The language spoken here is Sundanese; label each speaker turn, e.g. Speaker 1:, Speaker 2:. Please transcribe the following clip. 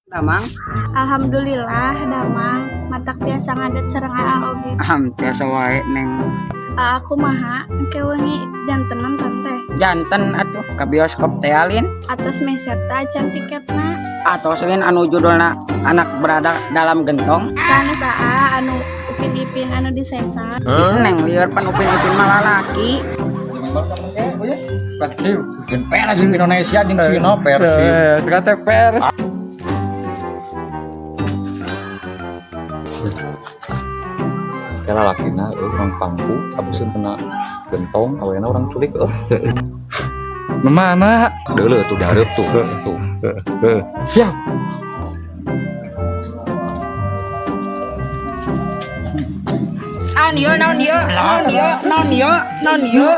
Speaker 1: Damang.
Speaker 2: Alhamdulillah damang, matak tiasa ngadet sareng Aa oge.
Speaker 1: Am tiasa wae, Neng.
Speaker 2: Aa kumaha engke wengi janten nonton teh?
Speaker 1: Janten atuh ka bioskop teh, Alin.
Speaker 2: Atos meser teh acan tiketna?
Speaker 1: Atos, Lin, anu judulna Anak Berada Dalam Gentong.
Speaker 2: Sanes, Aa, anu Upin Ipin anu di sesar.
Speaker 1: Neng lieur, pan Upin Ipin mah lalaki.
Speaker 3: Persib. Jeung Persib Indonesia jeung Sino Persib.
Speaker 4: Suka teh pers.
Speaker 3: Kela lakina euy urang pangku abuseun kena gentong, awena urang culik euy.
Speaker 4: Mana?
Speaker 3: Deuleu tuh, dihareup tuh. Tuh.
Speaker 4: Siap.
Speaker 1: Naon ieu, naon ieu, naon ieu, naon ieu, naon ieu?